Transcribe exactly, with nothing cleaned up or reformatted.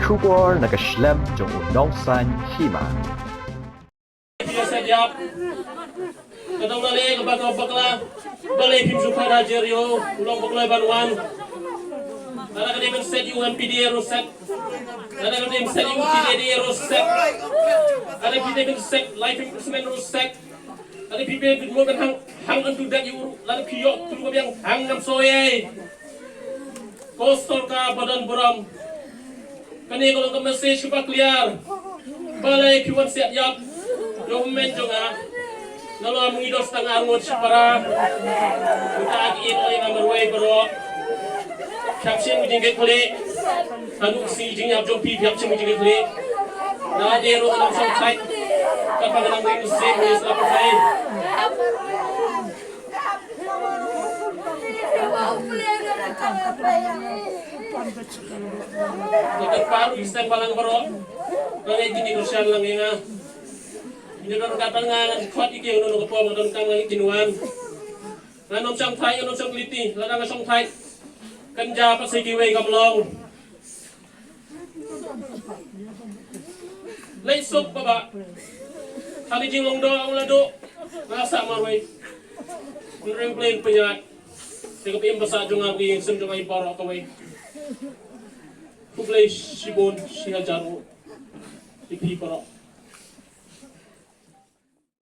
Khubor na ka shlem jong u nongsan hima. Phi ïa set ïap. Ka dong na le ka ba ka bakla. Balei phim shu khot hajar ïa u, u long bakla ban wan. Lada ka dei ban set ïa u M P D A ruh set. Lada ka dei ban set ïa u T D A ruh set. Lada ka dei ban set life imprisonment ruh set. Lada phi dei ban mut ban hang, hang antu dat ïa u ruh. Lada phi ïoh kyllu ka biang hang ngam soi ei. Ko sorkar ba don burom. Kane ka long ka message kaba clear. Balei phi wan set ïap. Government jong nga. Nalor ma ngi don tang ar ngut shipara. Uta ki in oi nga marwei baroh. Phi hap shim ki jingkitkhlieh. Kano ka sngi jingïap jong phi phi hap shim ki jingkitkhlieh. Na dei ruh nang shong thait. Kata ka nang ring sep ni sa pathai. Ka kyrpad ïa ki seng balang baroh. Nga ngeit kine ki kyrshan lang ïa nga. Kine don kata nga ngan khot ïa ki, nga don ka por, nga don kam, nga ngeit kin wan. Ngan ym shang thait, ngan ym shang kylli, lada nga shong thait. Kan ja pat sa kiwei kam long. Leit suk baba. Ha ka jinglong doh ong la doh. Nga sah marwei. Nrem plain pynïaid. Te ka pynbasa jong nga, ka jingsem jong nga baroh kawei. Khublei shibun, shi hajar. Ïa phi baroh.